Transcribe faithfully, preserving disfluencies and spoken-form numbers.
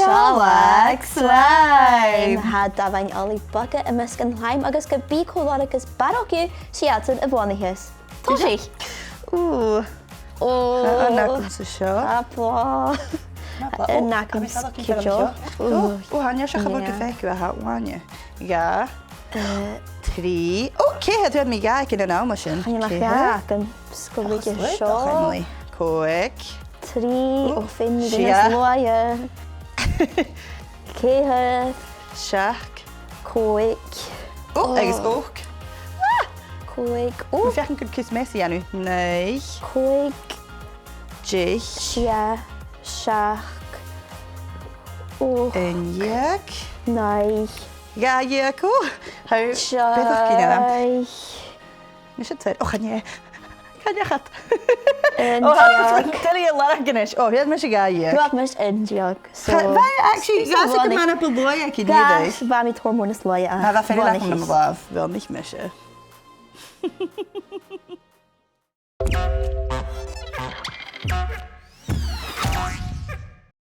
Sealg Slime! Tha damhan-allaidh boga am measg an t-slim agus ge b' e cò lorg as barrachd dhiubh, 's iadsan a bhuannaicheas. Tòisich! Ù. Ò. Tha an agam sa seo. Tha blàth. Tha blàth. An agam sa seo. Ù. Ù, tha an seo, cha mhòr gu faic thu, tha uaine. Dhà. Eh. Trì. Ò, ceithir, tha mi dhà aig an àm sin. Chan eil ach dhà agam. Sgoil aige seo. Còig. Trì. Ò, feumaidh mi sia. Nas luaithe. Ceithir. Seachd. Còig. Ò, agus ochd. Ah! Còig. Ò. Feuch an cuir cus meas a dhèanamh. Naoi. Còig. Deich. Sia. Seachd. Ochd. Aon dheug. Naoi. Dhà dheug. Ò. Tha beagan cinn ann. Deich. Nis an taobh. Ò, chan e. Chan e chat. Aon deug. Ò, tha mi a' lorg a-nis. Ò, fhuair mise dhà dheug. Fhuair mise aon deug. So, bha, actually, dh'fhàs e gu math na bu luaithe aig an deireadh. Bha mi tòrr mòr nas luaithe. Bha, bha fear eile agam nam làmh. Bhuannaich mise.